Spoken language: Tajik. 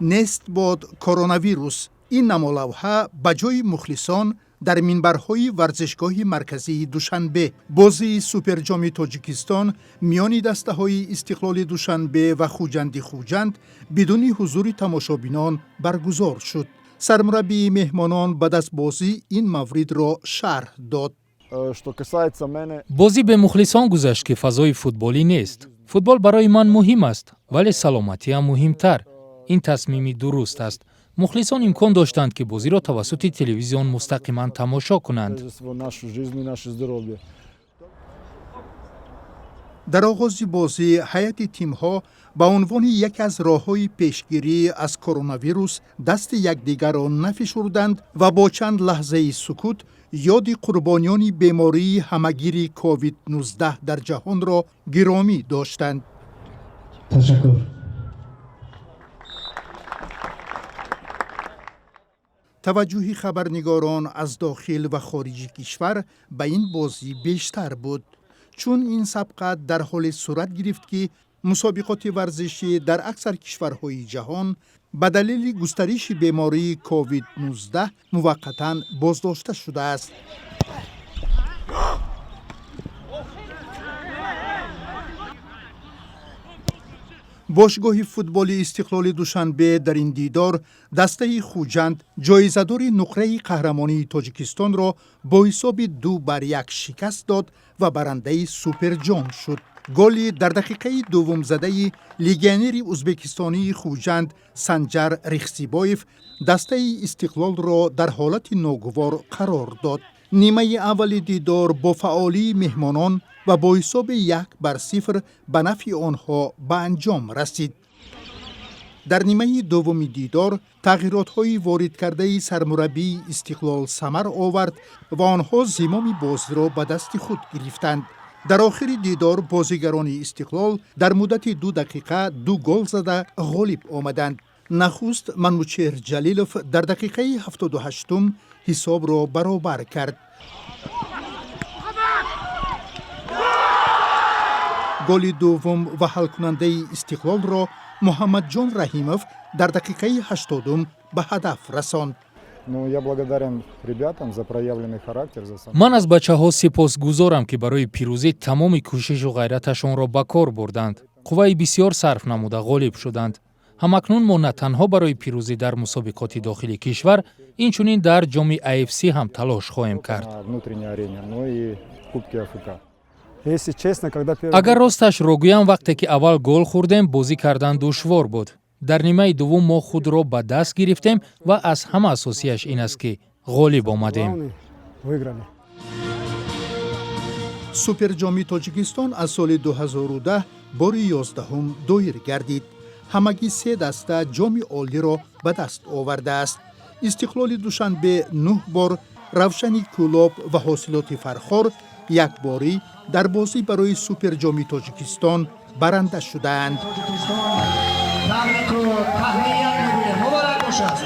Нест бод коронавирус. Ин намолавҳа ба ҷои мухлисон дар минбарҳои варзишгоҳи марказии Душанбе. Бозии Суперҷоми Тоҷикистон миёни дастаҳои Истиқлоли Душанбе ва Хуҷанди Хуҷанд бидуни ҳузури тамошобинон баргузор шуд. Сармураббии меҳмонон баъд аз бозӣ ин мавридро шарҳ дод. Что касается мене, Бозӣ бемухлисон гузашт, ки фазои футболӣ нест. Футбол барои ман муҳим аст, вале саломатиам муҳимтар. Ин тасмими дуруст аст. Мухлисон имкон доштанд, ки бозиро тавассути телевизион мустақиман тамошо кунанд. Прежде всего нашу жизнь и наше здоровье. Дар оғози бозӣ ҳайати тимҳо ба унвони яке аз роҳҳои пешгирӣ аз коронавирус дасти якдигарро нафишурданд ва бо чанд лаҳзаи сукут ёди қурбониёни бемории ҳамагири COVID-19 дар ҷаҳонро гиромӣ доштанд. Ташаккур. Таваҷҷӯҳи хабарнигорон аз дохил ва хориҷи кишвар ба ин бозӣ бештар буд, чун ин сабқат дар ҳоле сурат гирифт, ки мусобиқоти варзишӣ дар аксар кишварҳои ҷаҳон ба далели густариши бемории COVID-19 муваққатан боздошта шудааст. Бошгоҳи футболи Истиқлоли Душанбе дар ин дидор дастаи Хуҷанд, ҷоизадори нуқраи қаҳрамонии Тоҷикистонро, бо ҳисоби 2-1 шикаст дод ва барандаи Суперҷом шуд. Голи дар дақиқаи дуввумзадаи легионери узбекистонии Хуҷанд Санҷар Рихсибоев дастаи Истиқлолро дар ҳолати ногувор қарор дод. Нимаи аввали дидор бо фаъолии меҳмонон ва бо ҳисоби 1-0 ба нафъи онҳо ба анҷом расид. Дар нимаи дуввуми дидор тағйиротҳои воридкардаи сармураббии Истиқлол самар овард ва онҳо зимоми бозиро ба дасти худ гирифтанд. Дар охири дидор бозигарони Истиқлол дар муддати 2 дақиқа ду гол зада ғолиб омаданд. Нахуст Манучеҳр Ҷалилов дар дақиқаи 78-ум ҳисобро баробар кард. Голи дуввум ва ҳалкунандаи Истиқлолро Муҳаммадҷон Раҳимов дар дақиқаи 80-ум ба ҳадаф расонд. Ну, я благодарен ребятам за проявленный характер, за сам... Ман аз бачаҳо сипосгузорам, ки барои пирӯзӣ тамоми кӯшишу ғайраташонро ба кор бурданд, қувваи бисёр сарф намуда ғолиб шуданд. Ҳамакнун мо на танҳо барои пирӯзӣ дар мусобиқоти дохили кишвар, инчунин дар ҷоми AFC ҳам талош хоҳем кард. На внутренней арене, но и в Кубке АФК. Если честно, когда первый Агар росташро гӯям, вақте ки аввал гол хӯрдем, бозӣ кардан душвор буд. Дар нимаи дуввум мо худро ба даст гирифтем ва аз ҳама асосияш ин аст, ки ғолиб омадем. Главный, выиграли. Суперҷоми Тоҷикистон аз соли 2010 бори 11-ум доир гардид. Ҳамагӣ се даста ҷоми олиро ба даст овардааст: Истиқлоли Душанбе нӯҳ бор, Равшани Кӯлоб ва Ҳосилоти Фархор якборӣ дар бозӣ барои Суперҷоми Тоҷикистон баранда шудаанд. Табрику таҳният мегӯем, муборак бошад.